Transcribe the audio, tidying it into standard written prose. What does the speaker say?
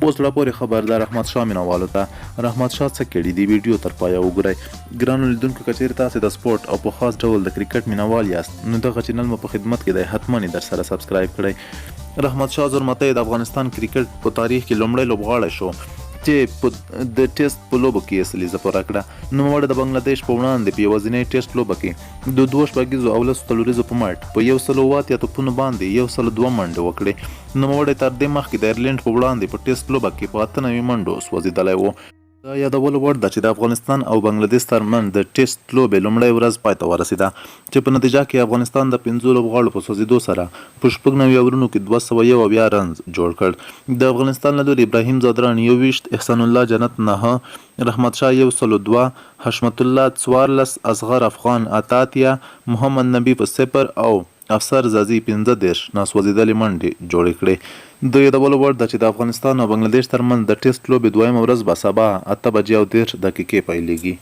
اوس زړه پورې خبر د رحمت شاه مینوالو ته. رحمت شاه څه کړي دي ویډیو تر پایه وګورئ. ګرانو لیدونکو که چیرې تاسې د سپورټ او په خاص ډول د کرکټ مینوال یاست نو دغه چینل مو په خدمت کې دی حتما یې درسره سبسکرایب کړئ. رحمت شاه زرمتی د افغانستان کرکټ په تاریخ کې لومړی لوبغاړی شو چې په د ټیسټ په لوبو کې یې سلیزه پوره کړه. نوموړی د بنګله دیش په وړاندې په یوازینۍ ټیسټ لوبه کې د دوو شپږیزو او لسو څلوریزو په مټ په 187 توپونو باندې 102 منډې وکړې. نوموړی تر دې مخکې د ایرلینډ په وړاندې په ټیسټ لوبه کې په 98 منډو سوځېدلی و. د یادولو وړ ده چې د افغانستان او بنګله دېش ترمنځ د ټیسټ لوبې لومړۍ ورځ پای ته ورسېده چې په نتیجه کې افغانستان د پنځو لوبغاړو په سوځېدو سره په 96 اورونو کې 271 رنز جوړ کړ. د افغانستان له لوري ابراهیم ځدراڼ 21، احسان الله جنت نهه، رحمت شاه 102، حشمت الله 14، اصغر افغان 88، محمد نبي په صفر او افسر ځاځي 35 ناسوځېدلې منډې جوړې کړې. د یادولو وړ ده چې د افغانستان او بنګله دېش ترمنځ د ټېسټ لوبې دویمه ورځ به سبا اته بجې او 30 دقیقې پیلېږي.